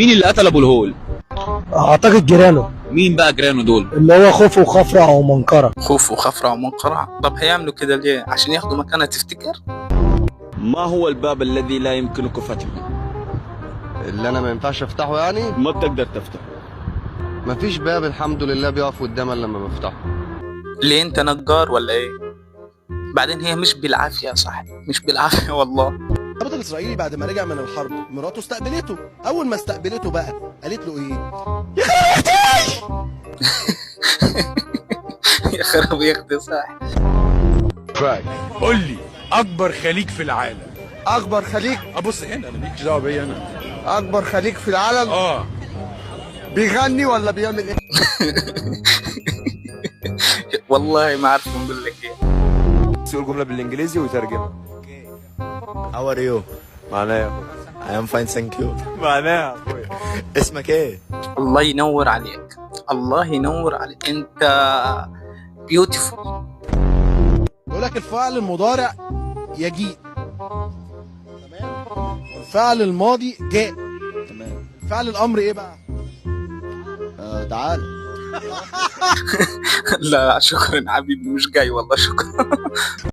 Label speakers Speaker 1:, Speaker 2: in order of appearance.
Speaker 1: مين اللي قتل ابو الهول؟
Speaker 2: اعتقد جيرانه.
Speaker 1: مين بقى جيرانه دول؟
Speaker 2: اللي هو خوفو وخفرع ومنقرع.
Speaker 3: خوف وخفرع ومنقرع. طب هيعملوا كده ليه؟ عشان ياخدوا مكانها تفتكر؟
Speaker 4: ما هو الباب الذي لا يمكنك فتحه؟
Speaker 5: اللي انا ما ينفعش افتحه يعني؟
Speaker 4: ما بتقدر تفتحه.
Speaker 5: مفيش باب الحمد لله بيقف قدامي إلا لما بفتحه.
Speaker 3: ليه انت نجار ولا ايه؟ بعدين هي مش بالعافية يا صاحبي، مش بالعافية والله.
Speaker 6: الضابط الاسرائيلي بعد ما رجع من الحرب مراته استقبلته، اول ما استقبلته بقى قالت له ايه؟
Speaker 3: يا خراب يا اختي صح.
Speaker 7: قول لي اكبر خليج في العالم.
Speaker 6: اكبر خليج؟
Speaker 7: ابص هنا، انا مالكش دعوه بيا انا.
Speaker 6: اكبر خليج في العالم؟
Speaker 7: اه.
Speaker 6: بيغني ولا بيعمل ايه؟
Speaker 3: والله ما عارف نقول لك ايه.
Speaker 8: يقول جملة بالانجليزي ويترجمها.
Speaker 9: How are you?
Speaker 8: معناها
Speaker 9: I am fine, thank you.
Speaker 8: معناها يا اخويا.
Speaker 9: اسمك ايه؟
Speaker 3: الله ينور عليك، الله ينور عليك، انت beautiful.
Speaker 6: يقول لك الفعل المضارع يجيء، تمام؟ الفعل الماضي جاء،
Speaker 9: تمام.
Speaker 6: فعل الامر ايه بقى؟
Speaker 9: تعال.
Speaker 3: لا شكرا حبيبي، مش جاي والله، شكرا.